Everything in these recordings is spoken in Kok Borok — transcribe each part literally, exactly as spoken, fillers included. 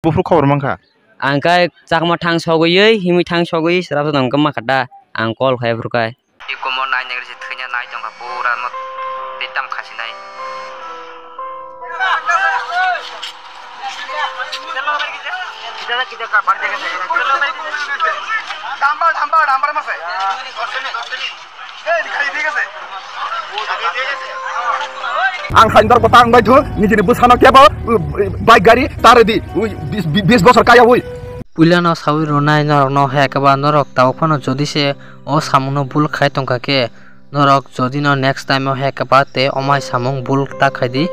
Buphuru khobor mankha. Ang khe chakma thang sogwi, himwi thang sogwi, srapsa tong khe ma kha da. Ang call khai phuru khai. I komo nai nai se thwina nai tongkha pura mo tei tam khasi nai. Dumper, dumper, dumper mase. Ang khaindor kota ang bai thung, nijini bwsano kebo, uh, bike gari ta redi, uh, bis, bis, bis bosor kaya ui. Puilano sawi rwnai norokno hai khe ba norok tabuk phano jodi se o samungno bul khai tongkha khe, norok jodi no next time o hai khe ba tei omai samung bul ta khai di.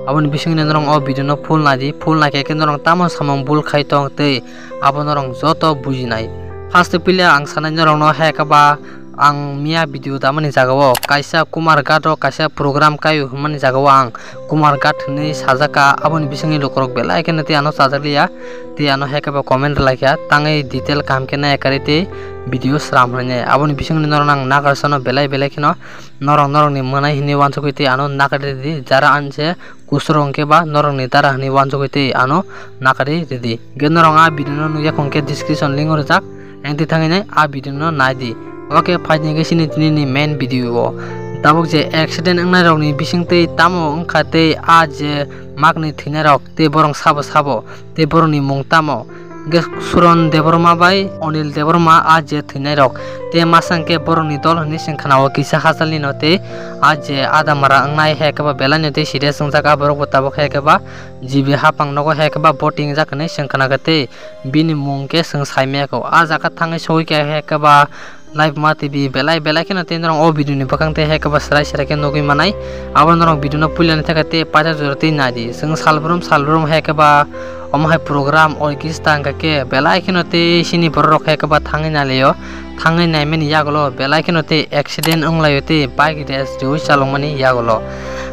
Aboni bisingni norok o video no full nai di, full nai khe khe norok tamo samung bul khai tong tei abo norok joto bujinai. First puila ang sanai norokno hai khe ba ang miya video damani jagao kaisa Kumarghat o kaisa program kaio hwnmani jagao ang Kumarghat hwnwi sajak kha, aboni bisingni lukurok belai kheno tei ano chajak liya, tei ano hai khe ba comment rwlai kha, tangwi detail kaham khe nai kari tei video sram hwnwi nai. Aboni bisingni norok ang nagar sano belai belai kheno norok norokni mwnai hwnwi uansugwi tei ano nakari rwdi, jara anse kusuro hwnkhe ba norokni dara hwnwi uansugwi tei ano nakari rwdi. Hwnkhe norok a video no nukya khong khe description link o rwjak, engti thangwi nai a video no nai di. Oke, phaidi hwnkhe chini tini ni main video o. Tabuk je accident wngnai rok ni bising tei tamo wngkha tei a je makni thwinai rok tei borok sabo sabo tei borok ni mung tamo. Hwnkhe Suron Debbarma bai Onil Debbarma a je thwinai rok tei masa hwnkhe borok ni dol hwnwi chwng khna o kisa hachal ni no tei a je adamara wngnai hai khe ba belai no tei serious wngjak a borok bo tabuk hai khe ba G B hapang nogo hai khe ba boating jak hinwi chwng khna kha tei bini mung khe chwng sai maya kho. A jaga thangwi sogwi khe hai khe ba Live Ma T V belai belai kheno tei norok o video ni bwkhang tei hai khe ba serai serai khe nugwi manai. Abo norok video no puila ni thaka tei paithak jora tei nai di. Chwng salbrum salbrum hai khe ba omo hai program orchestra wngkha khe belai kheno tei chini borok rok hai khe ba thangwi nai lai o. Thangwi naimani yagulo belai kheno tei accident wnglaio tei bike race riui chalokmani yagulo.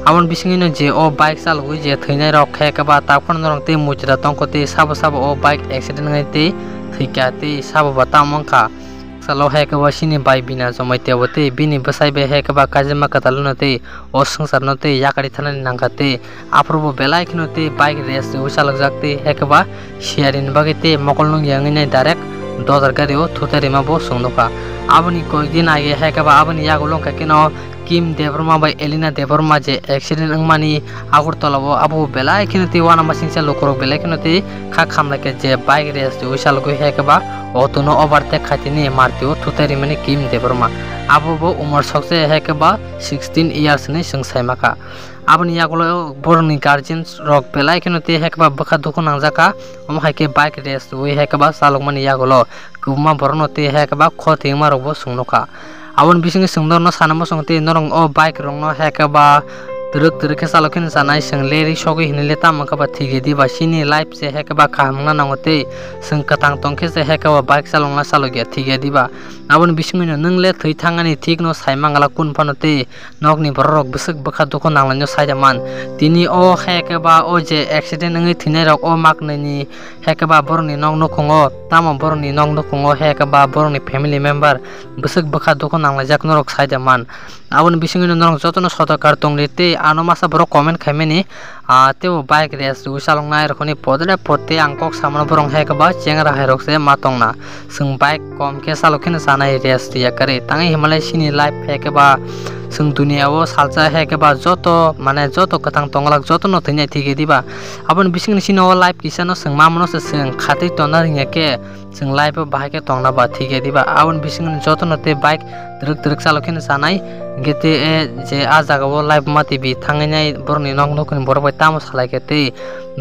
Aboni bisingino je o bike chalogwi je thwinai rok khe khe ba takhorno norok tei muchida tongkho tei sabo sabo o bike accident wngwi tei thwikha tei sabo ba tamo wngkha. Salo hai khe ba chini bai bina jomai tebo tei bini bwsai bai hai khe ba kaijakma kwtalwino tei o swngcharno tei yakari thanani nangkha tei aphuru bo belai kheno tei bike race riui chalokjak tei hai khe ba Siyarini bagwi tei mokol nungya wngwi nai direct dojar gari o thutai rima bo chwng nukha. Aboni koikdin age hai khe ba aboni yagulo wngkha kheno Kim Debbarma bai Elena Debbarma je accident wngmani Agartala o abo belai kheno tei uanama singcha lukurok belai kheno tei kha khamlai khe je bike race twi uisalgwi hai khe ba auto no overtake khaitini Maruti o thutai rimani Kim Debbarma. Abo bo umor sokse hai khe ba sixteen years hinwi chwng sai makha. Aboni yagulo borokni guardians rok belai kheno tei hai khe ba bwkha dukhu nangjak kha. Omo hai khe bike race rwui hai khe ba chalokmani yagulo kwbangma borokno tei hai khe ba khotwima rokbo chwng nukha. Aboni bisingtwi chwng norokno sana muchungo tei norok o bike rokno hai khe ba twrwk twrwk khe chalok kheno chanai chwng lerwi sogwi hinwi le tamo khe ba thik ya diba chini life se hai khe ba kaham wngna nango tei chwng kwthang tong khe se hai khe ba bike chalokna chalokya thik ya diba. Aboni bisingtwi no nwng le thwi thangani thik no sai mangala kunu phano tei nokni borok rok bwswk bwkha dukhu nanglaino saida man. Tini o hai khe ba o je accident wngwi thwinai rok o maknwi ni hai khe ba borokni nok nukhungo, tamo borokni nok nukhungo hai khe ba borokni family member bwswk bwkha dukhu nanglaijak norok saida man. Aboni bisingtwi norok jotono sotokar tongdi tei ano masa borok comment khaimani, ah, teibo bike race rwui chaloknai rokni podre pod tei ang kok samano borok hai khe ba chengra hai rok se ma tongna. Chwng bike kom khe chalok kheno chanai race twi yakarwi. Tangwi himalai chini life hai khe ba chwng dunia o salsa hai khe ba joto mane joto kwthang tonglak jotono thwinai thik ya diba. Aboni bisingtwi chini o life kisa no chwng ma mano se chwng khatwi tonna rwngya khe chwng life o bahai khe tongna ba thik ya diba. Aboni bisingtwi jotono tei bike twrwk twrwk chalok kheno chanai. Hwnkhe tei e je a jaga o Live Ma T V thangwi nai borokni nok nukhungni borok bai tamo salai khe tei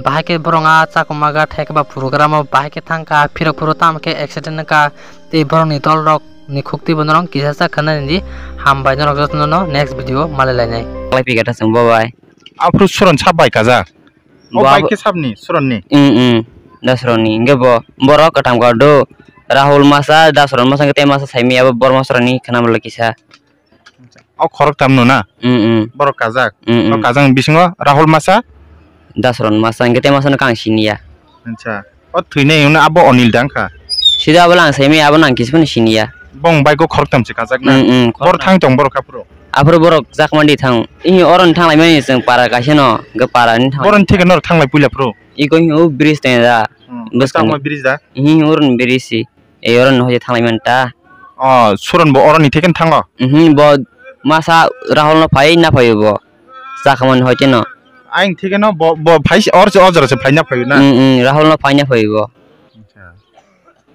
bahai khe borok a Chakma Ghat hai khe ba program o bahai khe thang kha, phirok phuru tamo khe accident wng kha tei borokni dol rok ni khuk twi bo norok kisa sa khna di. Hambai norok jotono no next video malai lainai. Lai pi gata chwng bo bai. Aphuru Suron sab bai kaja. O Bo bike abo khe sabni, Suron ni? Mm, mm. Dasroni. Hingke bo, borok katam kar do. Rahul masa, Dasron masa, hingke tei masa saimi abo bor masa rani khana bwla kisa. O khorok tam no na? Mm, mm. Borok kajak. Mm, mm. O kajak bisingo Rahul masa? Dasron masa, hingke tei masa no kang siniya. Acha. O thwinai hwnwi abo Onil da wngkha? Sida abo lang saimi abo nang kisa phano siniya. Bong bike o khorok tam se kajak na? Mm, mm, Bor khorok tam. Thang tong borok aphuru? Aphuru borok jakmandi thang. Ihi oro ni thang laimani chwng para kaisa no, hingke para ni thang. Borok ni theke norok thang lai puila phuru? Iko hi o bridge tong da. Hmm. Bwskang. Tamo bridge da? Hi hi oro ni bridge si. E oro ni hoje thanglai man ta. Oh, Suron bo oro ni theken thango? Mhm, bo masa Rahul no phai na phai bo. Chakhamani hoite no. Aing theke no bo, bo phai se, or se, o jora se phai na phai na? Mm, mm, Rahul no phai na phai bo. Acha.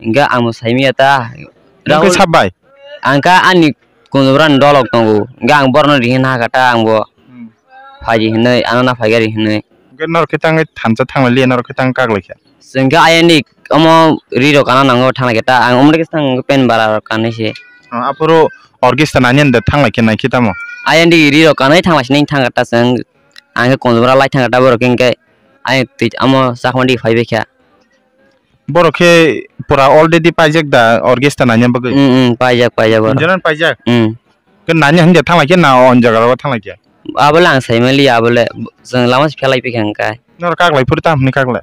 Enga ang bo sai miya ta. Nang khe Rahul sab bai? Ang kha ani kunubra ni dolok tongo. Enga ang borno rihin ha kha ta ang bo. Hmm. Phaidi hinwi, ano na phai gari hinwi. Enga norok khe tangwi thansa thangla liya, norok khe tang kak lai kha. Chwng khe ayani omo ri rok kana nango thang lai khe ta, ang omo khe thang pen bara rok kanwi se. Ah, aphuru orchestra nani anda thang lai khe nai khe tamo? Ayani ri rok kanwi thang lai sinai thang khe ta chwng, ang khe kunubra lai thang khe ta borok khe, hwnkhe ayang twi amo chakma di phai bai kha. Borok khe pura already paijak da orchestra nani bagwi? Mm, mm, paijak, paijak borok. Enjoyment paijak? Mm. Khe nani hwnde thang lai khe na o jaga rogo thang lai khe? Abole ang sai mali abole chwng lama se phelai pai kha hwnkhe. Norok kak lai phuru tamo hwnwi kak lai?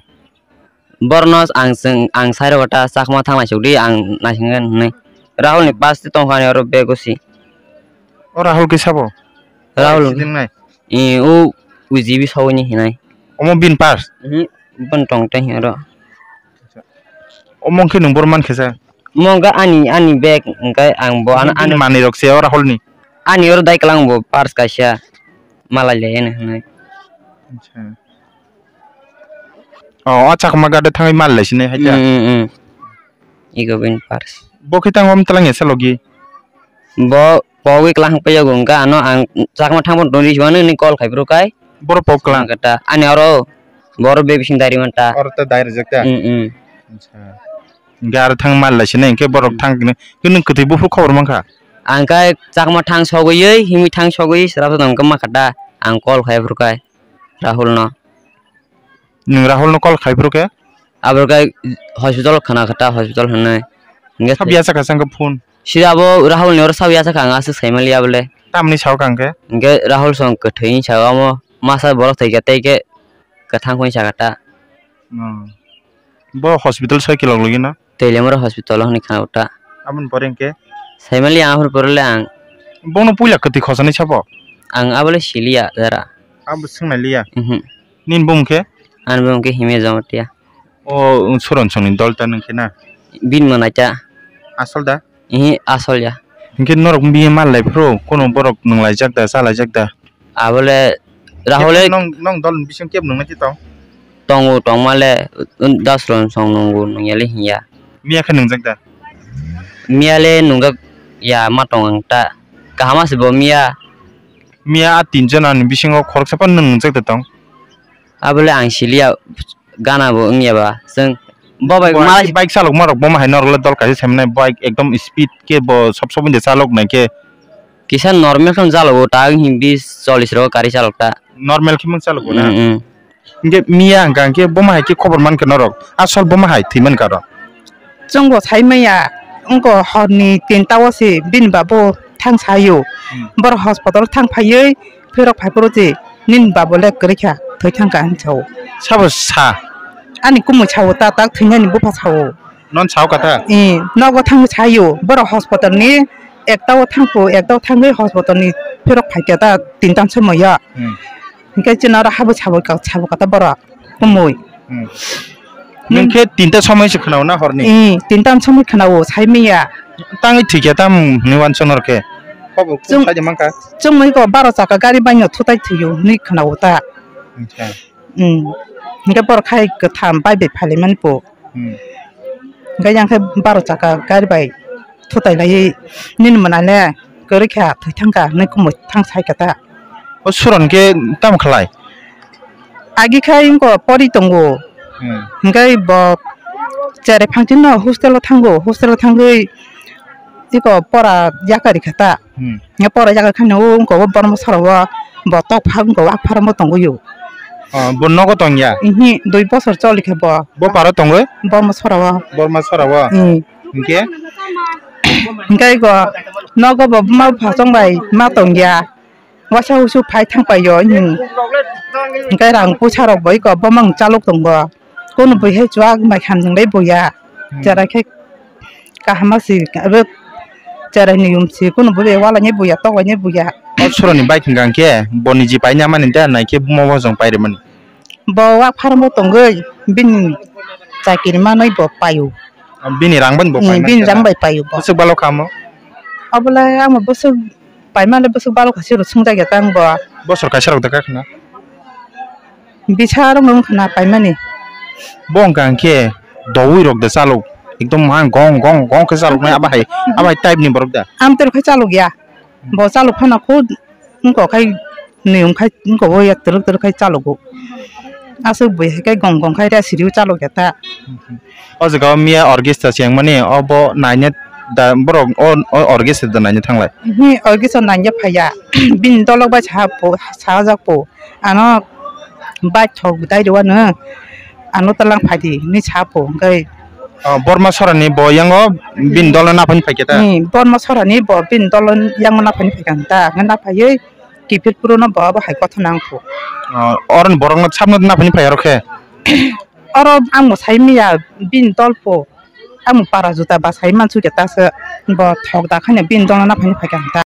Borno ang chwng, ang sai rogo ta chakma thang lai chuk di, ang naisingkha hwnwi. Rahul ni pass tongkha ani oro bag o si. O Rahul khe sabo? Rahul. Siding nai? E, o U G B sawini hinai. Omo bin pass? Mhm, bon tong tei hino ro. Omo khe nwng bor man khe sa? Omo wngkha ani, ani bag, hwnkhe ang bo ano, bini ani manwi rok se o Rahul ni? Ani oro dai kwlang bo purse kaisa malai le eno hinwi. Acha. O, o chakma gade thangwi mal lai sinai hai ta? Mm, mm, mm. Ego bin purse. Bo khe tang om tlang ya sa logi? Bo pogwi kwlang paiyago hwnkha ano ang chakma thangbo tongri hwnwi call khai phuru kai. Boro pok kwlang? Hwnkha ta ani oro boro bebising dari man ta. Oro ta dari jak ta? Mm, mm. Acha. Hwnkhe aro thang mal lai sinai, hwnkhe borok thang khe nwng kwthwi buphuru khobor mankha? Ang khe chakma thang sogwi, himwi thang sogwi, swrapsa tong khe mankha ta, ang call khai phuru kai Rahul no. Nwng Rahul no call khai phuru khe? Aboro khe hospital khna kha ta, hospital hwnwi. Hwnkhe sab yachakha chang khe phone? Sida abo Rahul ni oro sab yachakha, ang aswk sai manliya bole. Tamni sao kang khe? Hwnkhe Rahul song kwthwi ni sao, amo masa borok thwi kha tei khe kwthang phano sakha ta. Hmm. Bo hospital soi kilok logi na? Teilemura hospital o hwnwi khna uta. Aboni pore hwnkhe? Saimali ang aphuru pore le ang. Bono puila kwtwi khosani sabo? Ang abole siliya jara. Abo swngnai liya? Mhm. Nini bumung khe? Ani bumung khe Hime Jamatia. O Suronsongni dol ta nwng khe na? Bini mwnai ta. Asol da? Ihi, asol ya. Hinkhe norok biye mal lai phuru, kono borok nwng laijak da, cha laijak da? Abole Rahul e nong, nong dol bising kebo nungnai tong? Tongo, tongmale, das ron song nungo, nungyali hinya. Miya khe nungjak da? Miya le nungjak ya ma tong ang ta. Kaham se bo miya. Miya a tin jona ni bisingo khoroksa phano nungjak da tong? Abole ang siliya gana bo wngya ba. Chwng bo bai bike, bike chalok ma rok bo ma hai norok le dol kaisa sai mwnai, bike ekdom speed khe bo sob sob wngya chalok nai khe. Kisa normal khe chalogo, ta wng him bis chollish rogo gari chalok ta. Normal khe mung chalogo na? Mm, mm. Hinkhe miya hwnkha hinkhe bo ma hai khe khobor man khe norok? Asol bo ma hai thwi man kha ro? Chwng bo sai maya, wngkha horni tinta o se bini ba bo thang sayo. Hmm. Borok hospital thang phaiwi phirok phai phuru se nini ba bo le kwrwi kha, thwi thang kha hinwi sao. Sabo sa? Ani kumui sao, ta tak thwinani bupha sao. Non sao kha ta? Eh, nogo thangwi sayo, borok hospital ni ekta o thang phu, ekta o thangwi hospital ni phirok phai kha ta tinta somoi o. Hmm. Hinkhe chini oro habwi sabo ka, sabo kha ta borok kumui. Hmm. Nwng khe tinta somoi se khwnao na horni? Eh, tinta somoi khwnao, sai maya. Tangwi thwikya tam hwnwi uansuk norok khe? Khobor chwng, sai de mankha. Chwng nui ko baro chakha gari bai no thutai thwio hwnwi khwnao ta. Acha. Hmm. Hinkhe borok khai kwtham bai bai phailaimani po. Hmm. Hinkhe yang khe baro chakha gari bai thutai laiwi nini mwnai le kwrwi kha, thwi thang kha hwnwi kumui thang sai kha ta. O Suron khe tamo khlai? Agi khai wngkha pori tongo. Hmm. Hinkhe bo cherai phangchino hostel o thango, hostel o thangwi iko pora yakarwi kha ta. Hmm. Nya pora yakarwi khani o wngkha o bormo sora o bo tok phang wngkha o, ak pharamo tongwi o. Oh, bo nogo tongya? Ihi, dui bosor choli kha bo. Bo paro tongwi? Bormo sora o. Bormo sora o? Hmm. Hinkhe? Hinkhe iko nogo bo buma bupha chongbai ma tongya. Waisa wusu phai thang paio, hmm. Hinkhe rang puisa rok bai ko bomang chalok tongo. Kono bui hai chuak mai kham jing lai buya. Hmm. Chera khe kaham si, abo chera ni yum si, kono bui wala ni buya, tok ni buya. O Suroni bike hingka khe, boni ji paina mani da, nai khe bumo bo jong pairi mani. Bo wak pharang bo tongwi bini chakiri manwi bo paio. Bini rang bai bo Hmm, paimani bini rang bai paio bo. Bwswk balo kha omo? Obolai amo bwswk paimani bwswk balo kha siro swngjak ya tang bo. Bosor kaisa rok da kha khna? Bisa rok wng khna paimani. Bo wngkha hwnkhe dowi rok da chalok. Ekdom ha gong gong gong khe chaloknai abo hai, abo hai type ni borok da. Amtwrwk khai chalok ya. Bo chalok phano kho wngkok khai nwi wng khai wngkok bo yak twrwk twrwk khai chalogo. Aswk bui hai khe gong gong khai rw siri o chalok ya ta. O jaga o miya orchestra se wngmani obo naina da borok o, o orchestra da naina thanglai. Hi orchestra naina phaiya bini dolok bai sa po sajak po ano bai thok dai rw ano ano talang phaidi hinwi sa po hwnkhe. O, Borma Sorani bo yango bini dolo naphani phaikhe ta? Hmm, Borma Sorani bo bini dolo yango naphani phaikha ta, hwnkhe naphaiwi kiphilpuro no bo abo hai kotha nang kho. O, oroni borokno sabno naphani phai aro khe? Oro ang bo sai miya bini dol po, ang bo para juta ba sai mansukya ta se bo thok da khaina bini dolo naphani phaikha ta.